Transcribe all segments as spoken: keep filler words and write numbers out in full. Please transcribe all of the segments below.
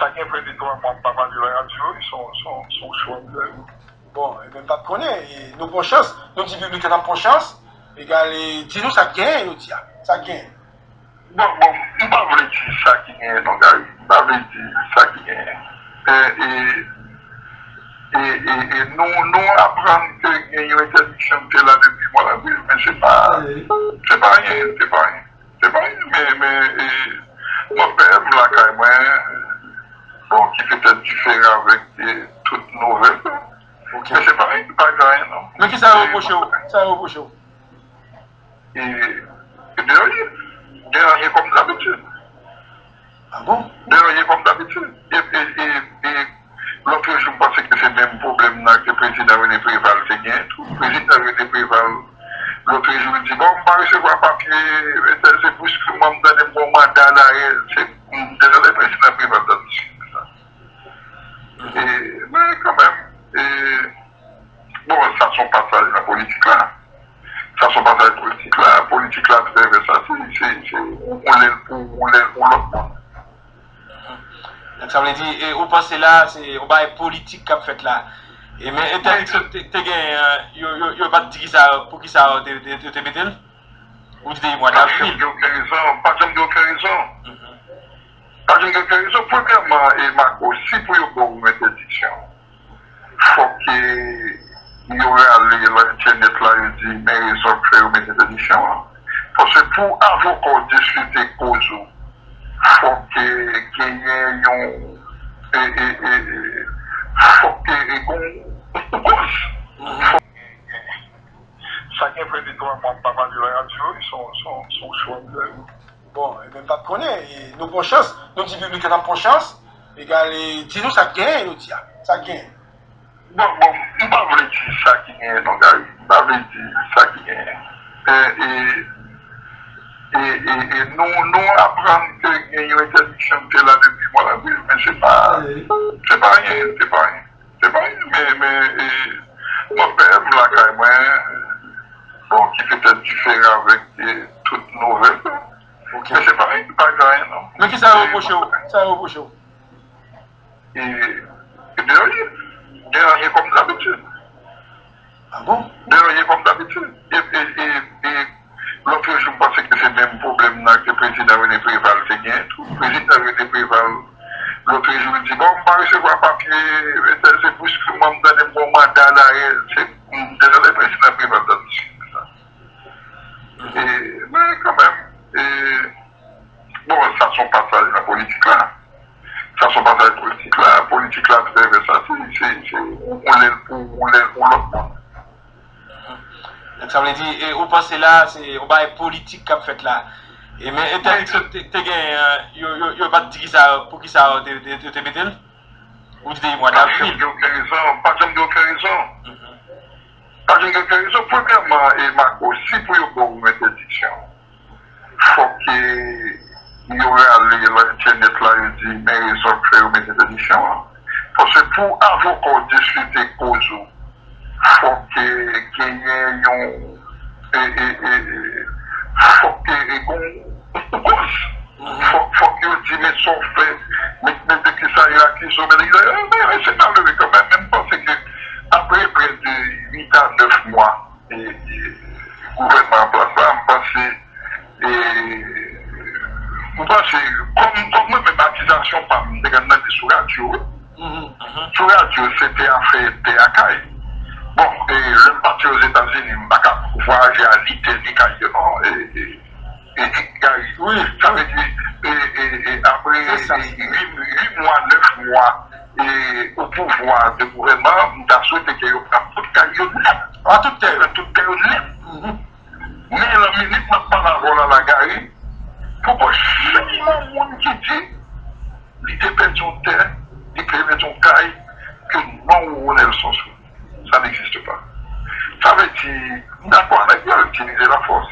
Sa gen prè de twa mwa m pa pale nan radyo, se yon, se yon, se yon cho m fè. Bon, ebyen, m pa t konnen. E, nou pran chans. Nou di piblik la n ap pran chans. Egal, e, di nou sa k genyen, yo di a. Sa k genyen. Bon, bon, m pa vle di sa ki genyen non, Gary. M pa vle di sa ki genyen. E, e, e, e, e nou, nou aprann ke gen yon entèdiksyon ki te la depi mwa avril, men se pa, se pa anyen, se pa anyen. Se pa anyen, men, men, e, mwen menm, lakay mwen, bon, ki petèt diferan avèk, e, tout nouvèl. Ok. Men se pa anyen, pa gen anyen, non. Men ki sa yo repwoche w? Ki sa yo repwoche w? E, e de anyen. De anyen kòm dabitid. Ah bon? De anyen kòm dabitid. E, e, e, e lòt jou, m panse ke se menm pwoblèm nan ke prezidan Rene Preval te gen tou. Prezidan Rene Preval, lòt jou, li di, bon, m pa resevwa papye, se, se bruskeman m tande m gon manda dayè, se, m te tande prezidan Preval t ap diskite sa. E, men kanmenm, e, bon, sa se yon pasaj nan politik la. Sa se yon pasaj politik la. Politik la trè vèsatil, se, se, ou lè l pou, ou lè l pou lòt moun. Donk, sa vle di, e, ou panse la, se yon bagay politik k ap fèt la. E, men entèdiksyon te, te gen, e, yo, yo, yo pa t di ki sa, pou ki sa yo te, te, te, te mete l? Ou di depi mwa davril. Pa janm gen okenn rezon, pa janm gen okenn rezon. Pa janm gen okenn rezon. Premyèman, e Marco, si pou yo ba w yon entèdiksyon, fòk, e, yo rale nan entènèt la, yo di, men rezon k fè yo mete entèdiksyon an. Paske pou avoka w diskite koz ou, fòk, e, genyen yon, e, e, e, e, fòk, e, e, gon, gon koz. Fòk Sa gen prè de twa mwa m pa pale nan radyo, se yon, se yon, se yon cho m fè. Bon, ebyen, m pa t konnen. E, nou pran chans. Nou di piblik la n ap pran chans. Egal, e, di nou sa k genyen, yo di a. Sa k genyen. Bon, bon, m pa vle di sa ki genyen, non, Gary. M pa vle di sa ki genyen. E, e, e, e, e nou, nou aprann ke gen yon entèdiksyon ki te la depi mwa avril, men se pa, se pa anyen, se pa anyen. Se pa anyen, men, men, e, mwen menm, lakay mwen, bon, ki petèt diferan avèk, e, tout nouvèl. Ok. Men se pa, pa gen anyen, non. Men ki sa yo repwoche w? Ki sa yo repwoche w? E, e de anyen. De anyen kòm dabitid. Ah bon? De anyen kòm dabitid. E, e, e, e, Lòt jou, m panse ke se menm pwoblèm nan ke prezidan Rene Preval te gen tou. Prezidan Rene Preval, lòt jou, li di, bon, m pa resevwa papye, se, se bruskeman m tande m gon manda dayè, se, m te tande prezidan Preval t ap diskite sa. E, men kanmenm, e, bon, sa se yon pasaj nan politik la. Sa se yon pasaj politik la. Politik la trè vèsatil, se, se, ou lè l pou, ou lè l pou lòt moun. Donk, sa vle di, e, ou panse la, se yon bagay politik k ap fèt la. E, men entèdiksyon te, te gen, e, yo, yo, yo pa t di ki sa, pou ki sa yo te, te, te, te mete l? Ou di depi mwa davril. Pa janm gen okenn rezon, pa janm gen okenn rezon. Pa janm gen okenn rezon. Premyèman, e, Marco, si pou yo ba w yon entèdiksyon, fòk, e, yo rale nan entènèt la, yo di, men rezon k fè yo mete entèdiksyon an. Paske pou avoka w diskite koz ou, fòk, e, genyen yon, e, e, e, e, fòk, e, e, gon, gon koz. Fòk, fòk yo di, men sa w fè, men, men de ki sa yo akize w, men, men, men se malere kanmenm, men m panse ke apre prè de uit a nèf mwa, e, e, gouvènman an plas la, m panse, e, m panse, kòm, kòm mwen menm, akizasyon pa m, m te ka tande sou radyo, wi. Sou radyo, se te afè tè a kay. Bon, e, lè m pati Ozetazini, m pa ka vwayaje a ni tè ni kay yo, non. E, e, e, e, Gary, sa vle di, e, e, e, apre, e, uit, uit mwa, nèf mwa, e, o pouvwa de gouvènman, m ta swete ke yo pran tout kay yo nèt. Pran tout tè yo. Pran tout tè yo nèt. Men nan minit m ap pale avè w la, la, Gary, poko janm yon moun ki di li te pèdi yon tè, li te pèdi yon kay, ke non Ronelson sou li. Ça n'existe pas. Sa vle di, m dakò avèk yo, itilize lafòs.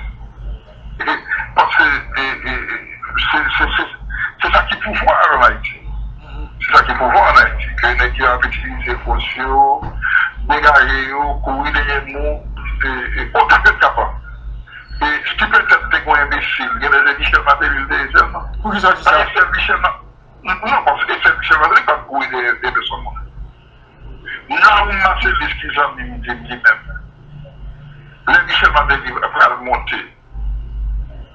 E, paske, e, e, e, se, se, se, se sa ki pouvwa an Ayiti. Se sa ki pouvwa an Ayiti. Ke nèg yo ap itilize fòs yo, degaje yo, kouri dèyè moun, e, e, otan ke l kapab. E, si petèt te gen yon enbesil, gen lè se Michel Martelly l te ye sèlman. Poukisa w di sa? Michel, Michel Ma-, Non, paske se Michel Martelly k ap kouri dèyè de pèsòn mwen. Nan yon Martelly ki zanmi m di m li menm. Lè Michel Martelly pral monte,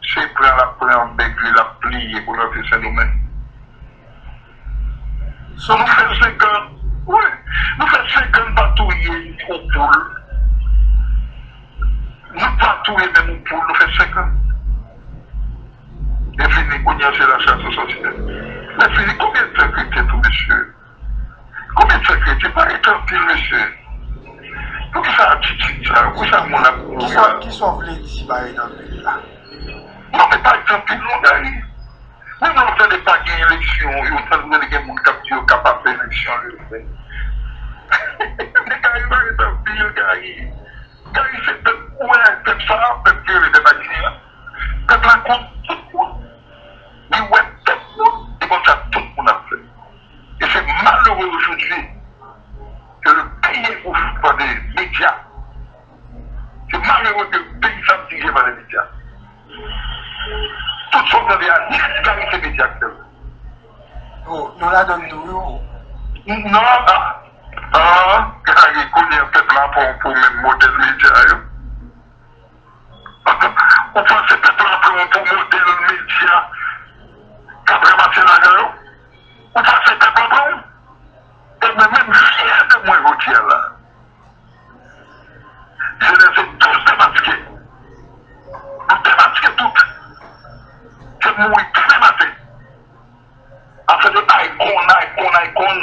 se pran l ap pran bèg li, l ap pliye pou l rantre Sendomeng. Nou fè senk an, wi, nou fè senk an n pa touye yon poul. Nou pa touye menm yon poul, nou fè senk an. Lè fini, kounye a se la chas o sòsyè. Lè fini, konbyen tan ki te tou, mesye? Konbyen tan ki te? Pa rete anpil, mesye. Poukisa atitid sa yo? Poukisa moun ap mouri la? Kisa w vle di pa rete anpil la? Non, men pa rete anpil non, Gary. Menm lè w tande pa gen eleksyon, yo tande gen moun k ap di yo kapab fè eleksyon, yo fè. Men Gary pa rete anpil, Gary. Gary se pèp, ou wè pèp sa a, pèp ki rele pèp ayisyen an. Pèp la kont tout moun. Li wè tout moun, e konn sa tout moun ap fè. Et c'est malheureux aujourd'hui que le pays est gouverne par des médias. Se malere ke peyi sa ap dirije pa de medya. Tout sa w tande a, nèt Gary se medya k fè l. Oh, nou ladann tou, wi. Non, ah, ah, Gary, kounye a pèp la pran w pou menm modèl medya yo. Ou panse pèp la pran w pou modèl medya k ap ranmase lajan yo? Ou panse pèp la pran w? E mwen menm fyè de mwen jodi a la. Jenès douz demaske. Nou demaske tout. Ke mouri demen maten. Afè de Akon, Akon, Akon,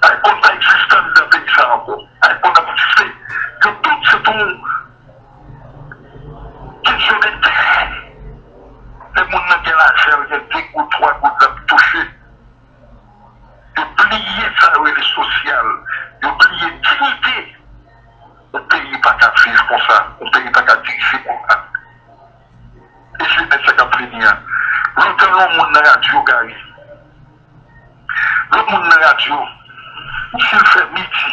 Akon pa egziste anndan peyi sa ankò. Akon ap egziste. Yo tout se tou kesyon de tè. Lè moun nan gen lajan, l gen de goud, twa goud, l ap touche. Yo bliye sa yo rele sosyal. Yo bliye diyite. Yon peyi pa ka viv konsa. Yon peyi pa ka dirije konsa. E se mèt sa k ap vini an. Lontan lè yon moun nan radyo, Gary. Lè yon moun nan radyo, si l fè midi,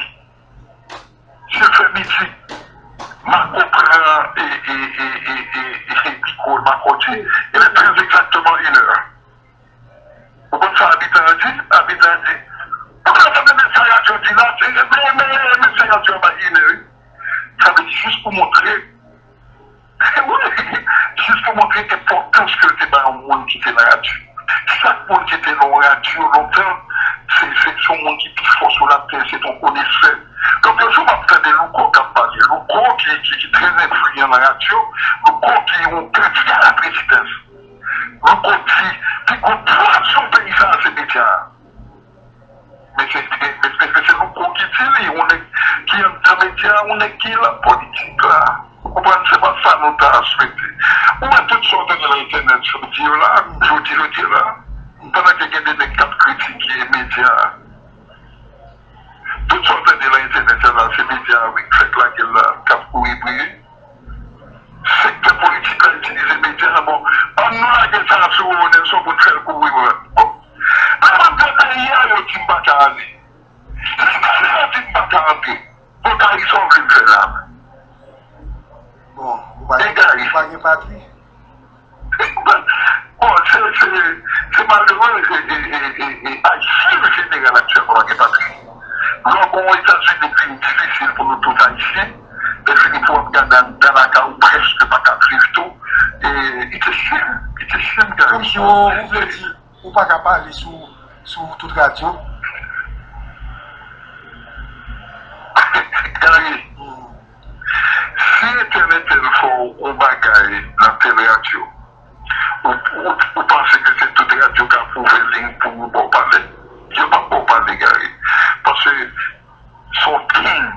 si l fè midi, Marco pran e, e, e, e, e, e, e mikwo l, Marco di, il est très exactement une heure. Ou konn sa abitan an di? Abitan an di, ou pa tande men sa radyo di la, se men, men, men sa radyo an bay inè, wi. Sa vle di jis pou montre, wi, jis pou montre enpòtans ke l te bay yon moun ki te nan radyo. Chak moun ki te nan yon radyo lontan, se, se, se yon moun ki pi fò sou latè, se t on konesè. Donk, yon jou m ap tande Louko k ap pale. Louko ki, ki, ki trè enfliyan nan radyo, Louko ki yon kandida a la prezidans. Louko di, pi gwo pwazon peyi sa a se medya a. Men se, men, men, men se Louko ki di li, yon nèg ki anndan medya a, yon nèg ki nan politik la. Ou konprann, se pa sa nou ta swete. Ou wè tout sa w tande nan entènèt jodi yo la, jodi, jodi yo la, pandan ke gen de nèg k ap kritike medya a. Tout sa w tande nan entènèt yo la, se medya a wi k fèk lage l la, k ap kouri bri. Sektè politik la itilize medya a, bon, ann nou lage sa sou Nelson pou n fè l kouri bri. Bon, lè m ap nan peyi a, yo di m pa ka ale. Lè m ale, yo di m pa ka antre. Bon, Gary, sa w vle m fè la menm? Bon, ou pa gen, ou pa gen patri? Bon, se, se, se malere, e, e, e, e, e, Ayisyen an jeneral aktyèlman pa gen patri. Lè w gen yon Etazini k vin difisil pou nou tout Ayisyen, lè fini pou w ap gade anndan lakay ou prèske pa ka viv tou, e, it's a shame, it's a shame, Gary. Kòmsi w, ou vle di, ou pa ka pale sou, sou tout radyo? Gary, si entèl entèl fè w yon bagay nan tèl radyo, ou, ou, ou panse ke se tout radyo k ap ouvè liy pou yo ba w pale? Yo p ap ba w pale, Gary. Paske se yon gang.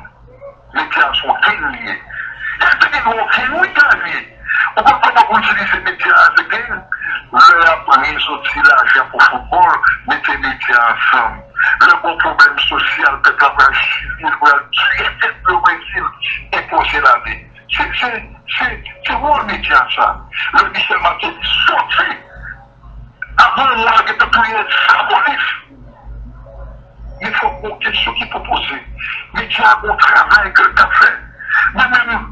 Medya a se yon gang li ye. E te gen yon gang, wi, Gary. Ou konn kòman pou itilize medya a, se gang? Lè y ap resoti lajan pou foutbòl, mete medya ansanm. Lè gon pwoblèm sosyal, pèp la pral Chili, l pral tiye tèt li o Brezil, enpoze l ale. Se, se, se, se wòl medya sa. Lè Michel Martelly soti, avan yon mwa, gentan touye san polis. Men fòk gon kesyon ki pou poze. Medya a gon travay ke l t ap fè. Mwen menm,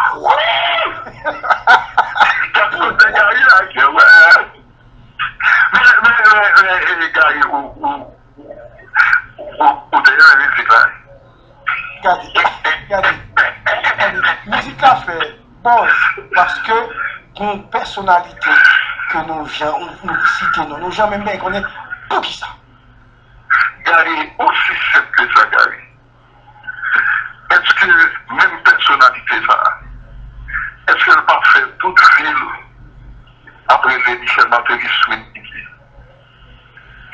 Wi! Gad kote Gary lage, wè. Men, men, men, men, men, Gary, ou, ou, ou, ou yon pèsonalite ke nou jan, nou site non, nou janm menm konnen poukisa. Gary, osi senp ke sa, Gary. Èske menm pèsonalite sa a, èske l pa fè tout vi l ap rele Michel Martelly Sweet Micky?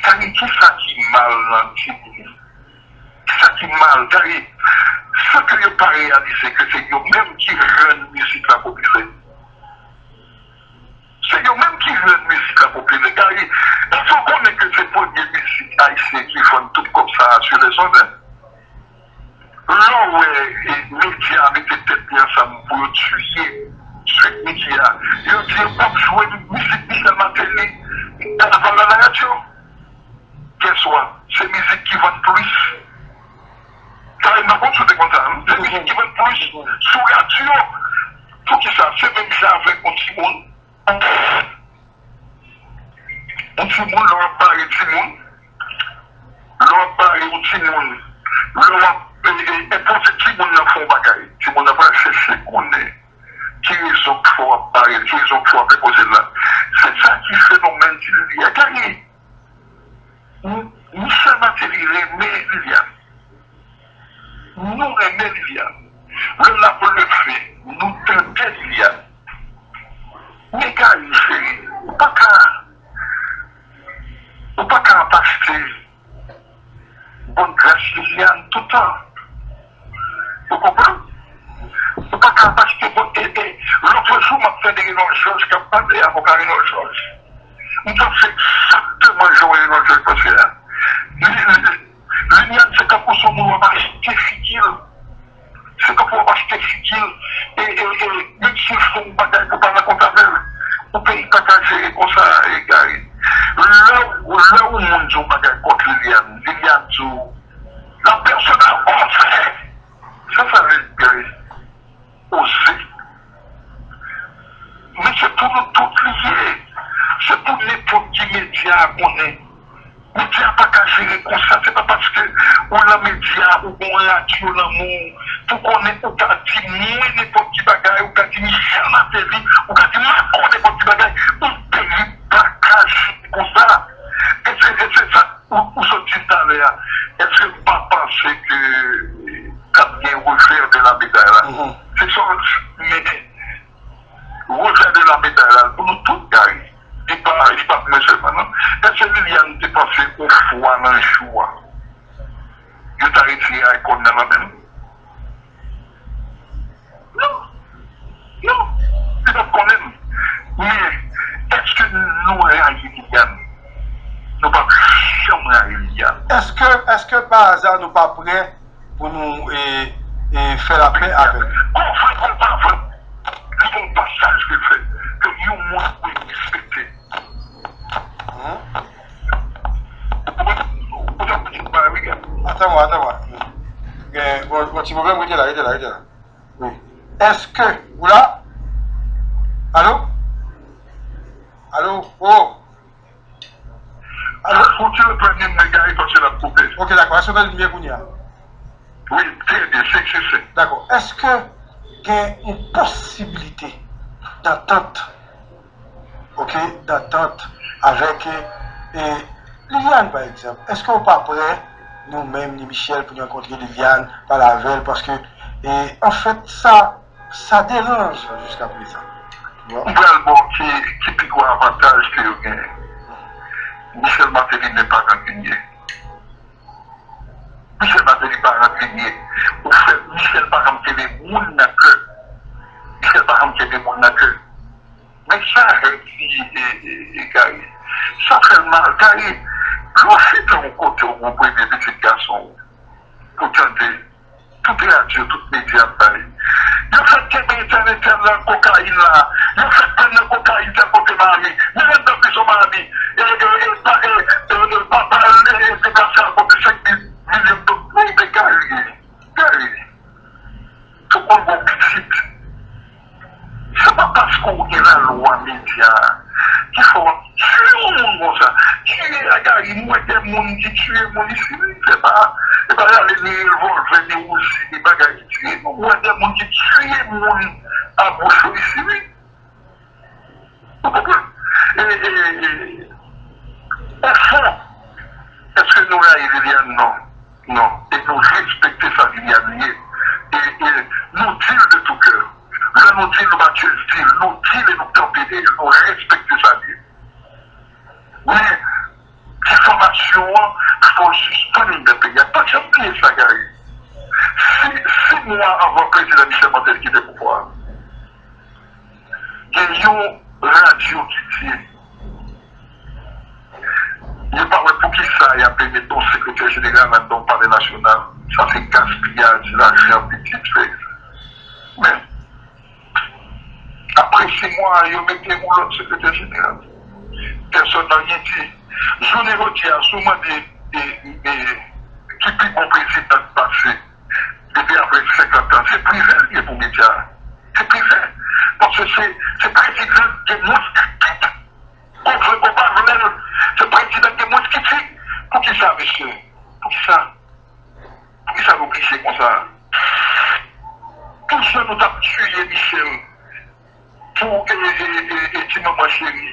Gary, kisa ki mal nan timoun? Kisa ki mal? Gary, san ke yo pa reyalize ke se yo menm ki rann mizik la popilè. Se yo menm ki rann mizik la popilè. Gary, èske w konnen ke se premye mizik ayisyen ki vann tout kòb sa a sou lèzòd, en? Lè w wè e, medya mete tèt li ansanm pou yo tiye Sweet Micky a, yo di yo p ap jwe mizik Michel Martelly kanaval la nan radyo. Guess what? Se mizik ki vann plis. Sa e m pa konn si w te konn sa, non? Se mizik ki vann plis sou radyo. Poukisa? Se menm jan avèk yon timoun. Yon timoun, lè w ap bare timoun, lè w ap bare yon timoun, lè w ap e, e, enpoze timoun nan fè yon bagay, timoun nan pral chèche konnen ki rezon k fè w ap bare l, ki rezon k fè w ap enpoze l la. Se sa ki fenomèn ti Lili a genyen. M- Michel Martelly renmen Liliane. Nou renmen Liliane. Lè l ap leve, nou tande Liliane. Men Gary, cheri, ou pa ka, ou pa ka ap achte bòn gras Liliane toutan. Ou konprann? Ou pa ka ap achte bòn. E, e, lòt jou, m ap tande Renold Georges k ap pale, avoka Renold Georges. M panse egzakteman jan Renold Georges panse a. Li, li, Liliane, se tankou se yon moun w ap achte figi l. Se tankou w ap achte figi l. E, e, e, menm si l fè yon bagay pou pa nan kont avè l, ou peyi pa ka jere konsa, e, Gary. Lè, lè yon moun di yon bagay kont Liliane, Liliane di w, la personne a osé. Sa sa vle di, Gary? Oze. Men se pou nou tout li ye. Se pou nenpòt ki medya a konnen. Medya a pa ka jere konsa. Se pa paske ou nan medya, ou gen yon radyo nan men w, pou konnen ou ka di mwen nenpòt ki bagay, ou ka di Michel Martelly, ou ka di Macron nenpòt ki bagay. Yon peyi pa ka jere konsa. E se, e se sa ou, ou sot di talè a. Èske m pa panse ke k ap gen revè de la meday la? Se sa w di, men revè de la meday la, pou nou tout, Gary. Li pa, li pa pou mwen sèlman, non. Èske Liliane te panse yon fwa nan jou a, yo ta retire Akon nan men l? Non. Non. Li pa t konnen l. Men, èske nou rayi Liliane? Nou p ap janm rayi Liliane. Èske, èske pa aza nou pa prè pou nou e, e fè lapè avè l? Kon vre, kon pa vre, li gon pasaj ke l fè, ke yon moun dwe respekte. Ou konprann? Ou konprann? Ou konprann? Wi, gade. Atann, atann. Gen, bon, bon, ti pwoblèm, rete la, rete la, rete la. Wi. Èske ou la? Alo? Alo? Oh! Alo? Ou ti reprann li, mwen gade paske l ap koupe. Ok, dakò. Èske w tande m byen kounye a? Wi, trè byen, senk sou senk. Dakò. Èske gen yon posiblite dantant, ok, dantant avèk e, e, Liliane, pa egzanp? Èske w pa prè, nou menm, ni Michel, pou nou rankontre Liliane, pale avè l? Paske, e, anfèt, sa, sa deranj jiska prezan. Ou pral ba w ki, ki pi gwo avantaj ke yo genyen. Michel Martelly n'est pas rancunier. Michel Martelly pa rancunier. Ou fè, Michel pa janm kenbe moun nan kè. Michel pa janm kenbe moun nan kè. Men sa hurt li, e, e, e Gary. Sa fè l mal. Gary, lè w chita yon kote w gon premye pitit gason w, pou tande tout radyo, tout medya ap bay. Yo fèk kenbe entèlektyèl la kokayin la. Yo fèk pran nan kokayin sa kote Miami. Men anndan prizon Miami. E, e, e, pa, e, e, e, papa l, e, e, deplase al kote senk mil milyon dola. Men, men Gary, Gary, tout moun gon pitit. Se pa paske w gen lalwa medya a ki fè w ap tiye yon moun konsa. Tiye a Gary, m wè de moun ki tiye moun isi, wi. Se pa, se pa rale ni revòlvè, ni Uzi, ni bagay ki tiye. M wè de moun ki tiye moun a bouch yo isi, wi. Ou konprann? E, e, e, ofon, èske nou rayi Liliane? Non. Non. E nou respekte sa Liliane ye. E, e nou di l de tout kè. Lè nou di l, nou pa just di l, nou di l e nou kanpe dèyè l. Nou respekte sa l ye. Men, difamasyon an, fò l sispann nan peyi a. Pa janm bliye sa, Gary. Si, sis mwa anvan prezidan Michel Martelly kite pouvwa a, gen yon radyo ki di, yo pa wè poukisa y ap met yon sekretè jeneral anndan yon palè nasyonal. Sa se gaspiyaj lajan pitit peyi. Men, apre sis mwa, yo mete yon lòt sekretè jeneral. Pèsonn pa anyen di. Jounen jodi a, si w mande e, e, ki pi bon prezidan k pase depi apre senkant an, se Privè l ye pou medya a. Se Privè. Paske se, se prezidan ki gen mwens ki tèt. Ou vle ou pa vle l, se prezidan ki gen mwens ki tèt. Poukisa, mesye? Poukisa? Poukisa nou blije konsa? Pou sa nou t ap tiye Michel pou e, e, e, e, ti manman cheri,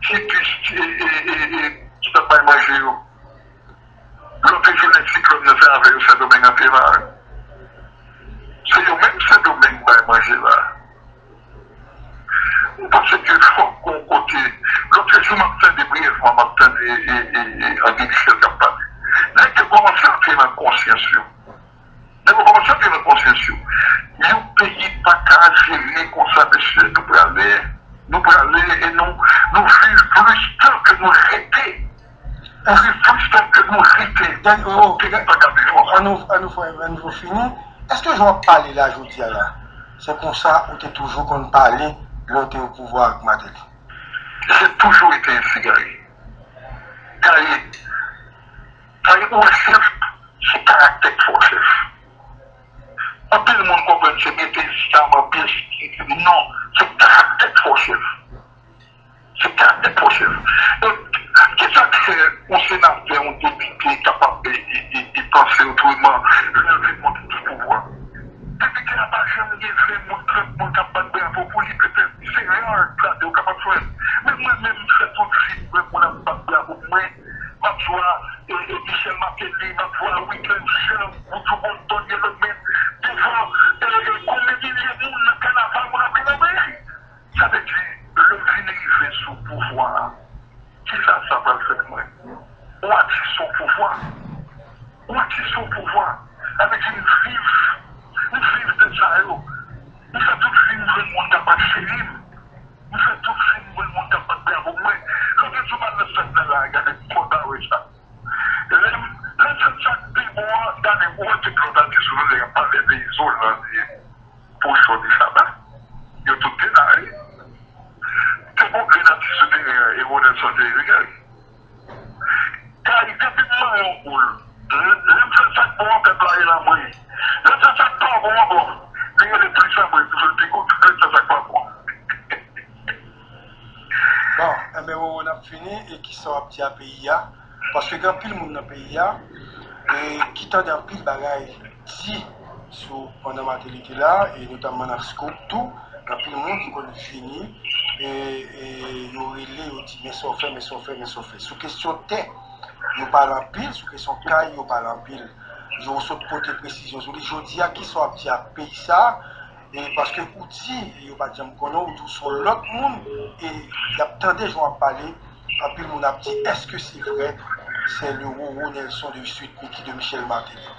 ti pis, ti, e, e, e, e, ki t ap bay manje yo. Lòt jounen siklòn nan se avè yo Sendomeng an te mare. Se yo menm Sendomeng bay manje la. M panse ke fòk gon kote. Lòt jou m ap tande, briyèvman, m ap tande e, e, e, André Michel k ap pale. Nèg yo kòmanse antre nan konsyans yo. Nèg yo kòmanse antre nan konsyans yo. Yon peyi pa ka jere konsa, mesye. Nou prale, nou prale e nou, nou viv plis tan ke nou rete. Nou viv plis tan ke nou rete. Fòk peyi pa ka viv konsa. Ann nou, ann nou fè, ann nou fini. Èske jan w ap pale la jodi a la, se konsa ou te toujou konn pale lè w te o pouvwa ak Martelly? J'ai toujours été ainsi, Gary. Gary, Gary, ou wè chèf, se karaktè k fè w chèf. Anpil moun konprann se mete zam, anpil, non, se karaktè k fè w chèf. Se karaktè k fè w chèf. E kisa k fè yon senatè, yon depite kapab e, e, e, e panse otreman lè l vin monte sou pouvwa? Depite a pa janm gen ven moun, trant moun k ap bat bravo pou li, petèt se rè gade w kapab jwenn. Men mwen menm, m fè tout vi m wè moun ap bat bravo pou mwen. M ap jwe e, e Michel Martelly, m ap jwe Weekend Jean, Woodrow Bolton, Elon Musk, devan e, e konbyen milye moun nan kanaval moun ap kanaval. Sa vle di, lè m vin rive sou pouvwa a, kisa sa pral fè mwen? Yon atis se yon pouvwa. Yon atis se yon pouvwa. Sa vle di, m viv, m viv de sa yo. M fè tout vi m jwenn moun k ap bat cheri m. M fè tout vi m jwenn moun k ap bat bravo pou mwen. Lòt jou m al nan fèt la, la, gade m konn ba wè sa. Lè m, lè m fè sa k pi bon an, gade, ou wè tout lòt atis yo, lè y ap pale de Izolan, de Pouchon, de Shabba, yo tout te la, wi. Te gon grenn atis sou teren an, e Ronelson te ye, wi, Gary. Gary, depi m manyen yon goul, lè, lè m fè sa k bon an, pèp la rele anmwey. Lè m fè sa k pa bon an, bon, li rele plis anmwey, toujou l pi gwo, lè m fè sa k pa bon an. Bon, enben, Roro, n ap fini, e kisa w ap di a peyi a? Paske gen anpil moun nan peyi a e ki tande anpil bagay di sou pandan Martelly te la, e notamman nan Scoop tou, gen anpil moun ki konn vini e, e yo rele, yo di, men sa w fè, men sa w fè, men sa w fè. Sou kesyon tè, yo pale anpil, sou kesyon kay, yo pale anpil. Yo sot pote presizyon sou li. Jodi a, kisa w ap di ak peyi sa a? E paske ou di, e yo pa t janm konnen w, ou di w se yon lòt moun, e y ap tande jan w ap pale, anpil moun ap di, èske se vrè, c'est le Roro Nelson de Sweet Micky de Michel Martelly?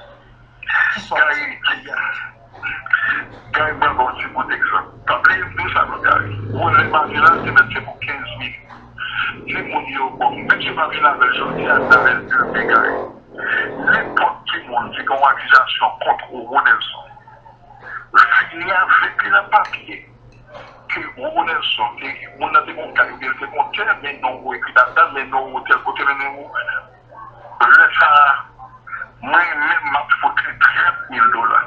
Kisa w ap di peyi a? Gary, mwen ba w ti bout egzanp. Pa bliye m di w sa non, Gary. Ou wè lè m ale la, te mèt se pou kenz minit. Timoun yo, bon, menm si m pa vin avè l jodi a, m t avè l demen, Gary. Nenpòt ki moun ki gen yon akizasyon kont Roro Nelson, vini avèk li nan papye ke Roro Nelson, ke moun nan te gen yon kay oubyen l te gen yon tè, men non Roro ekri ladan l, men non Roro tèl kote, men non Roro. Lè sa a, mwen menm, m ap fout li trant mil dola.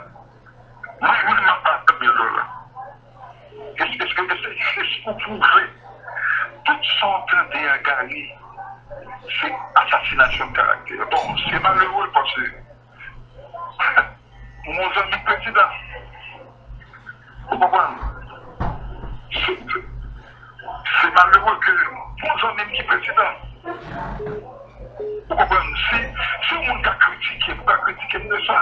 Mwen menm, m ap ba l trant mil dola. E, e, e se jis pou pwouve tout sa w tande a, Gary, se asasinasyon de karaktè. Bon, se malere paske m yon zanmi prezidan. Ou konprann? Se, se, se Malere ke yon zanmi m ki prezidan. Ou konprann? Si, si yon moun ka kritike m, ou ka kritike m de sa.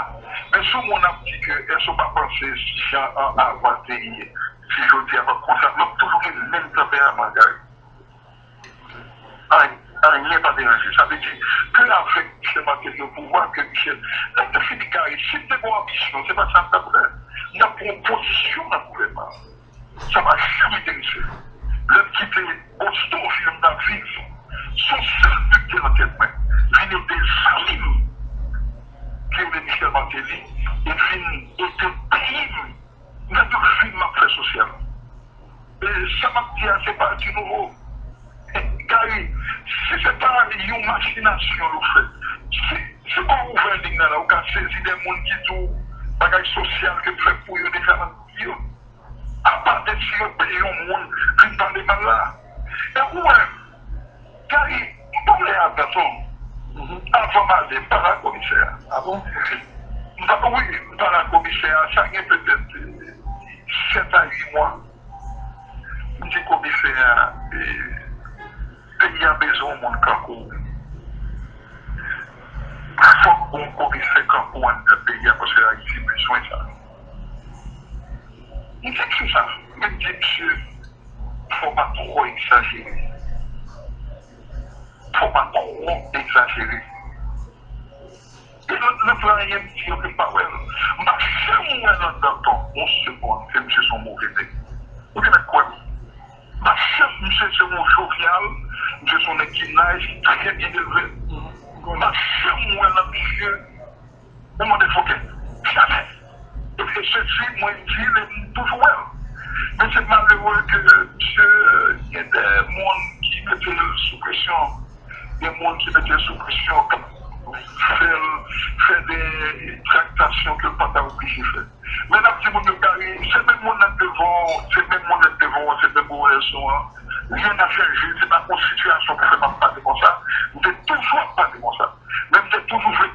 Men si yon moun ap di ke èske w pa panse si jan an avan te ye, si jodi a p ap konsa, m ap toujou gen menm tanperaman, Gary. Anyen, anyen pa deranje. Sa vle di ke avèk Michel Martelly o pouvwa, ke Michel, lè m te fini, Gary, si m te gen yon anbisyon, se pa sa m t ap fè. M t ap pran yon pozisyon nan gouvènman an. Sa pa janm enterese l. Lè m kite Boston, vin m t ap viv, se yon sèl bi ki te nan tèt mwen. Vin ede zanmi m ki rele Michel Martelly e vin ede peyi m nan tout vi m ap fè sosyal. E sa m ap di a, se pa di nouvo. Gary, si se pa yon machinasyon yo fè, si, si w ouvè liy nan la, ou ka sezi de moun ki di w bagay sosyal ke m fè pou yo deja nan vi yo. Apa de si yo peye yon moun vin pale mal la. E ou wè, Gary, m pale a Danton. Avan m ale, m pale a komisè a. Ah bon? Ok. M pa, wi, m pale a komisè a, sa gen petèt, eh, sèt a uit mwa. M di komisè a, eh, peyi a bezwen yon moun kankou w. Fòk gon komisè kankou w anndan peyi a, paske Ayiti bezwen sa. M di misye sa. Men m di misye, fò pa twò egzajere. Fò pa twò egzajere. E lòt, lòt la, anyen m di yo ke m pa wè l. M pa janm wè Landanton yon segonn ke misye se yon move nèg. Ou te mèt kwè m. M pa janm, misye se yon jovyal, misye se yon nèg ki nice, trè byen elve. M pa janm wè nan misye yon move fokè. Jamè. E se di, mwen di l, e m toujou wè l. Men se malere ke misye gen de moun ki mete l sou presyon. Gen moun ki mete l sou presyon, k ap fè l fè de traktasyon ke l pa ta oblije fè. Men n ap di moun yo, Gary, se menm moun nan k devan w, se menm moun nan k devan w, se menm moun nan k devan w. Ryen pa chanje, se pa yon sitiyasyon ki fè m ap pale konsa. M te toujou ap pale konsa. Men m te toujou vle